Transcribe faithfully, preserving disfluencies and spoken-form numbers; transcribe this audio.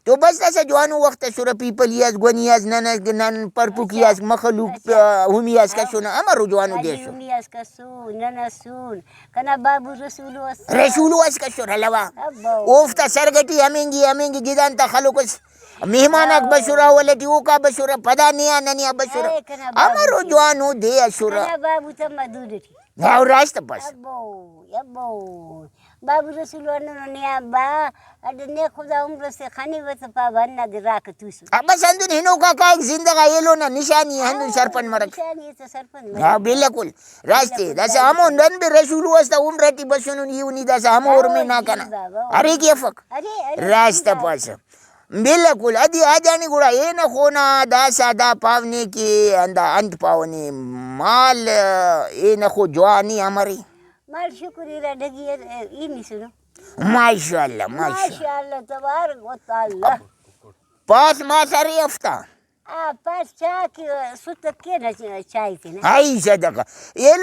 تو بس داسہ جوانو وخت ئسرہ، پیپلی ئس، گونی ئس، نن، نن پرپوکی ئس، مخلوق، ہمی ئس کسنہ، امرو جوانو دے ئسر۔ ہمی ئس کسون، نن ئسون۔ کنا بابو رسولو ئس۔ رسولو ئس کسر الوا۔ ابو۔ اوفتا سرگٹی ہمینگی، ہمینگی گدان تا خلوکس۔ مہمان آک بسرہ، ولٹی اوکا بسرہ، پدا نے آ ننے آ بسرہ۔ اے کنا بابو امرو تے۔ جوانو دے ئسرہ۔ کنا بابو تما دود ٹی۔ ہاں، راست پاس۔ ابو، ابو۔ بابو رسول ہندنو نے آ با، اڈ نے خدا عمر سے خنی وت پا بنا دے راک توسو۔ آ، بس ہندن ہنوکا کائک زندگا ایلو نا نشانی ہندن سرپند مرک۔ نشانی تو سرپند مرک۔ ہاں، بالکل۔ راستے، بالکل، داسہ بالکل۔ ہمو نن بھی رسول واسطہ عمر ٹی بسنن، ایونی داسہ ہمو ہاں، ارمے نا جی کنا۔ بابا۔ ارے کہ افک؟ ارے، ارے، راست جی بابا۔ پاس۔ بالکل، ادی آ جانی گڑا اے نخونا داسہ دا پاونے کہ ہندا انت پاونے مال، اے نخو جوانی امرے؟ مال شکر ارا ڈگی ار-، ای مسنو۔ ماشاءاللہ، ماشاءاللہ۔ ماشاءاللہ، تبارک و تعالی۔ پاس ماس ارے ہفتہ؟ آ، پاس چا کہ ستک کینہ چائے تینا۔ ہائی صدقہ۔ ایلو